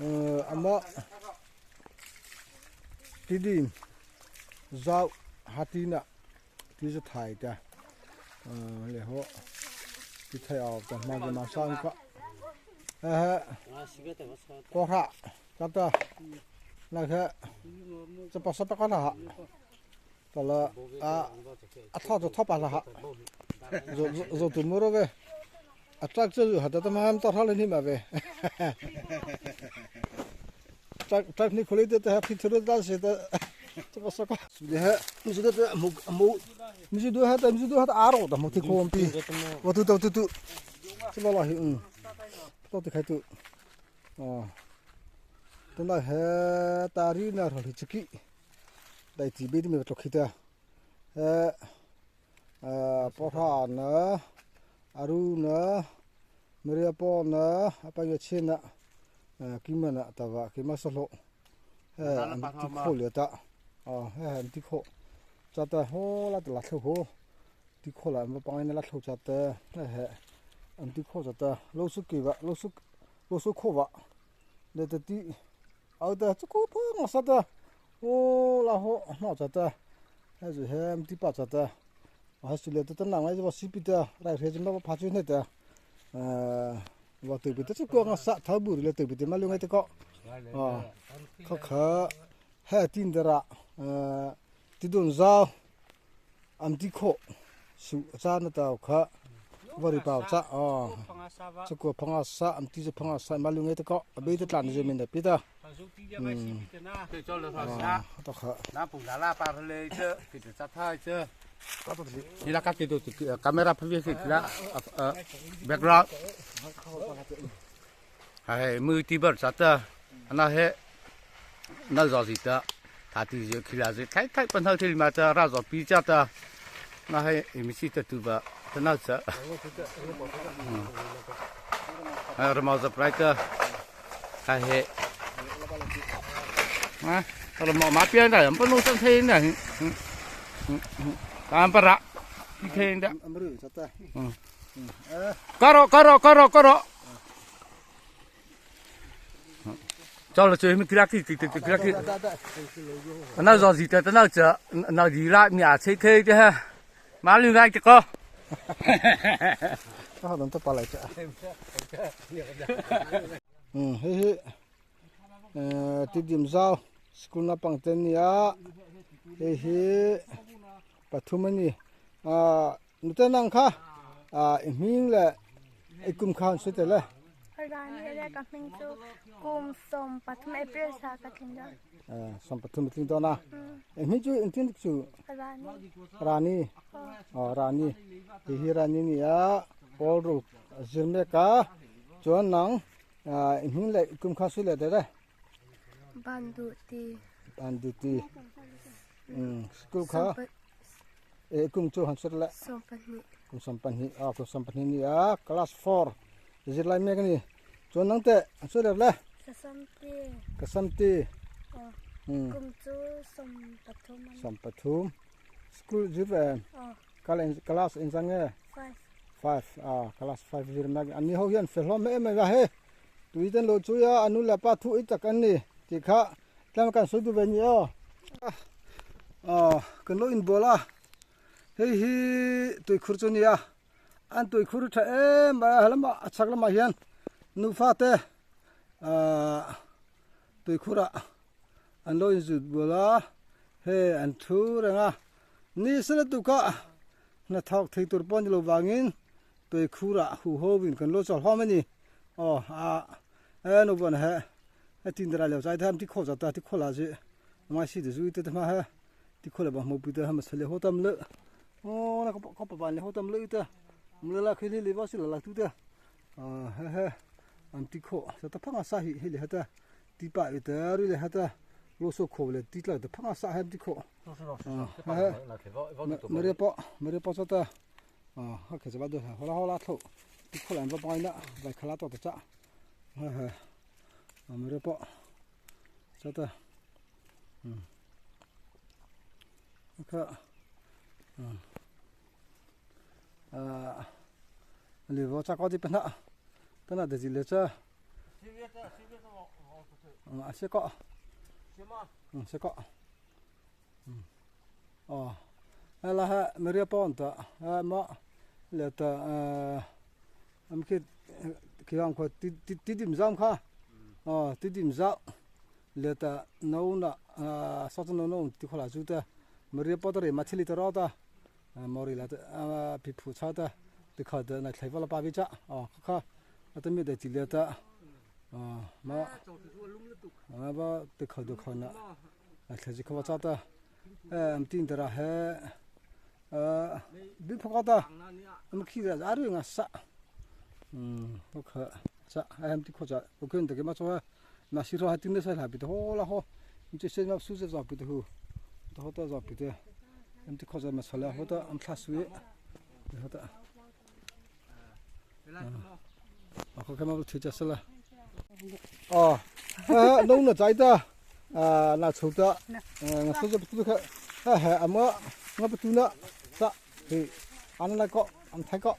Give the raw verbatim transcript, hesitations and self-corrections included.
Eh, ama, Tedim Zau, Hatina, ti za thai ta. Eh, le ho, ti thai au ta, ma ma sa ka. Eh, ko ha, ka ta, na ka, sa pa sa pa ka na ha. Tala, a, a tho to tho pa la ha. Zo, zo, zo tu moro ve. A truck zo ha ta ta ma am to ha le ni ma ve. Truck, truck ni khole te ta ha phi thuru ta se ta. To pa sa ka. Su le ha, mi su ta ta mo, mo. Mi su do ha ta, mi su do ha ta a ro ta mo ti khom pi. Wa tu ta tu tu. Su la la hi, um. To ti khai tu. Oh. Tu na ha ta ri na ro hi chiki. Dai ti be di me to khita. Eh, eh, Pawhrana, Aruna, Maria Pawna, Apa Yachena, eh, Kimana tava, Kima Salo. Eh, an ti kho le ta. Ah, eh, an ti kho. Chata ho la ta la tho ho. Ti kho la, ma pangai na la tho chata. Eh, eh. An ti kho chata. Lo su ki va, lo su, lo su kho va. Le ta ti. Au ta, chu ko pha nga sa ta. O, la ho, no chata. Ha zu hem ti pa chata. Ha su le ta ta na ngai wa si pi ta. Rai re ma pa chu ne ta. Eh, wa tu pi ta chu ko nga sa tha bu le tu pi ta ma lu ngai ta ko. Ah. Kha kha. Ha tin da ra. Eh, Tedim Zau. Am ti kho, su, cha na tao kha, vari pao cha, oh. Cha ko phanga sa, am ti cha phanga sa, ma lu ngai ta ko, a be ta tlan je min da pi ta. Hmm. Ah, to kha. Ni la ka ti do, camera pha vi ki la, ah, ah, background. Hai, mu ti bar chata, ana he, na zo zi ta, tha ti zi, khi la zi, thai thai pan thai thai ma ta, ra zo pi chata, na he, imi si ta tu ba, ta na cha. Hmm. Ah, ra ma za prai ta, ka he. Ha, ra ma ma pi na, am pa no san thai na. Hmm, hmm, hmm. Ka am pa ra, pi thai na. Hmm. Karo, karo, karo, karo. Chau la chui mi kira ki, ki, ki, ki, kira ki. Na zo zi ta, ta na cha, na zi la mi a che ke de ha. Ma lu ngai ke ko. Ka ha don ta pa lai cha. Hmm, he he. Eh, Tedim Zau, school na pang te ni a. He he. Pathum ni. Ah, Nu te nang kha, ah, i hming le i kum kha hawng sui teh le. Rani le ka hming chu kum sawm pathum April sa ka tling dawn. Ah, sawm pathum tling dawn a. Mm. I hming chu in tin chu. Rani. Rani. Oh. Oh, Rani. Hi hi Rani ni a, Paul Ruk, Zirmek a, chuan nang, ah, i hming le i kum kha sui le teh le. Banduti. Banduti. Mm, school kha. Sawm pa- Eh, kum chu han sui le. Sawm pahni. Kum sawm pahni, ah, kum sawm pahni ni a, class four. Zirlai mek ni. Chuan nang teh, han sui le le. Ka Samti. Ka Samti. Oh. Hmm. Kum chu sawm pathum a ni. Sawm pathum. School zir ve. Oh. Kal en, class en zang e. Five. Five, ah, class five zir mek. Ani ho hian fe hlawm em em a he. Tui ten lo chu a, a nu le pa thu i tak an ni. Ti kha. Tlam kan sawi duh ve ni aw. Ah, kan lo inbual a. Hei hi tuikhur chu ni a. An tuikhur ṭha em a, a lama, a chhak lama hian nufa te, ah, tuikhur ah an lo inzut bual a. Hei an thu reng a. Ni sela tuka hnathawk thei tur pawh ni lo vangin tuikhur ah hu hovin kan lo chawl hlawm a ni. Aw, a, e, no ban he. He tin dara leo chai tham ti kho za ta, ti kho la zi. Mai si de zui te ta ma he. Ti kho le ba mo pi te ha ma sa le ho tam le. O, na ka pa, ka pa ban le ho tam le te. Mo le la khi le le ba si la la tu te. A, he, he. Am ti kho. Sa ta phanga sa hi, hi le ha ta. Ti pa i te ri le ha ta. Lo so kho le ti tla ta phanga sa he ti kho. A, he, he. Ma, ma re pa, ma re pa sa ta. A, ha khe sa ba do ha. Ho la, ho la tho. Ti kho la ba pa na. Ba kha la to ta cha. He, he. A, ma re pa. Sa ta. Hmm. Kha. Hmm. A, le vo cha ko ti pe na. Ta na de ji le cha. A se ko. A se ko. Aw, a la he Maria pawh ta, a ma, liata, a, ama khi, khi ang kho ti, ti, ti dim zam kha. Aw, ti dim zam. Liata nona, a, sawcha no no ti kho la zu ta. Maria pawh ta re ma thili ta ro ta. A, mori la ta, a, pi phu cha ta. Ti kha ta na thlai va la pa vi cha. Aw, kha, kha. A ta mi da ti liata. A, ma, a, ma ba ti kha do kha na. A, thla zi kha va cha ta. E, am tin ta ra he. A, bi pha ka ta. Am khi ra za ri nga sa. Hmm, pha ka cha. A, am ti kho cha. O khen ta ke ma cho ha. Na si ro ha tin de sa la pi to ho la ho. Am ti se ma su se za pi to hu. To ho ta za pi de. Am ti kho cha ma sa la ho ta am thla su ye. Ho ta. A, kho kha ma bu thi cha sa la. Aw. A, no na chai ta. A, na chho ta. A, nga so ja tu kha. A, ha, ama, nga patu na. Sa. He. Ana na ko, am thai ko.